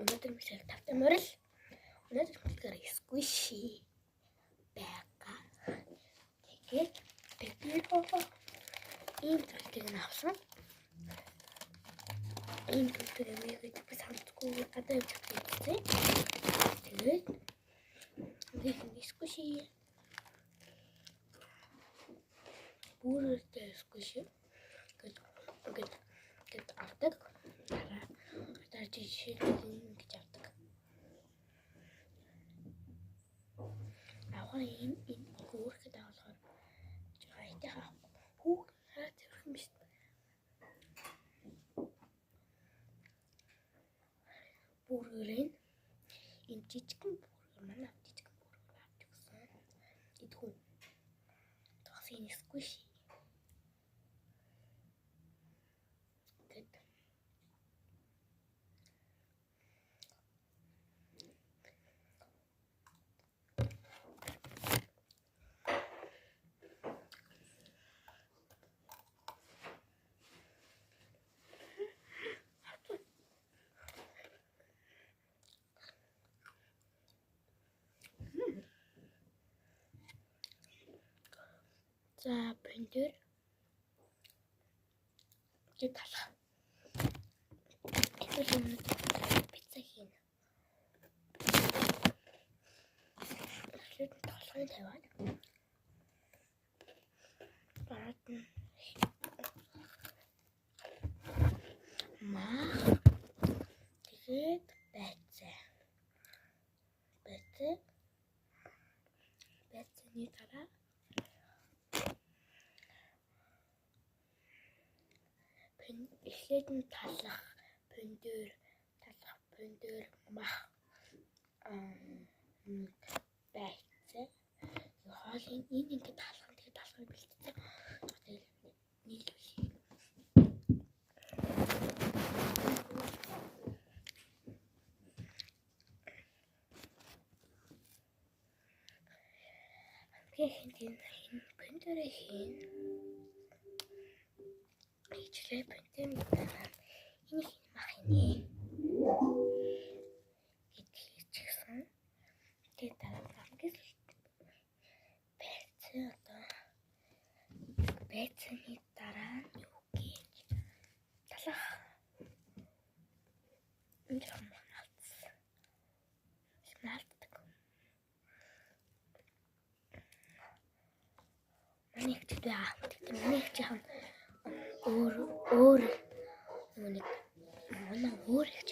Өнөөдөр бичлэг тавтай морил. Өнөөдөр бичлэгээр squishy байгаа. Тэгээд бид ийм зүйлийг нь авсан. Ийм зүйлийг юм гэж би санахгүй гадаа явж байсан. Тэгээд нэг squishy бүрээртэй squishy гэж гэж гэж авдаг. Дараа жишээ ингэж авдаг. Аваа энэ хөөрхөд авахаар жоо айтайхан хүүх хараа цэвэрхэн биш. Бүргэрэн энэ жижигэн бүргэр манай жижигэн бүргэр авч өгсөн. Идэх үү? Тос энэ squishy. Тэгэд за принтер гэж талах. Эсвэл өнөөдөр пицца хийнэ. Тэгэхээр толгойн тавиад дараад нь мах тэгээд байцаа. Байцаа. Байцааны дараа эхлээд нь талах, принтер, талах, принтер, мах байцаа. Хоолыг энэ ингээд талах, тэгээд талахыг бэлтцээ. Тэгээд нийлүүлье. Тэгээ хин энэ принтерээ хийн. Хийчлээ принтерний дараа энэ хин мах хийнэ гэд хийчихсэн. Тэгээ дараа хамгийн сүүлд байцаа одоо байцааны дараа нь юу гэж талах энэ жоохон наалдсан. Наалддаг. Манай ихчд байгаа. Тэгтээ манай ихчийнх нь өөр өөр нэг манай өөр ихч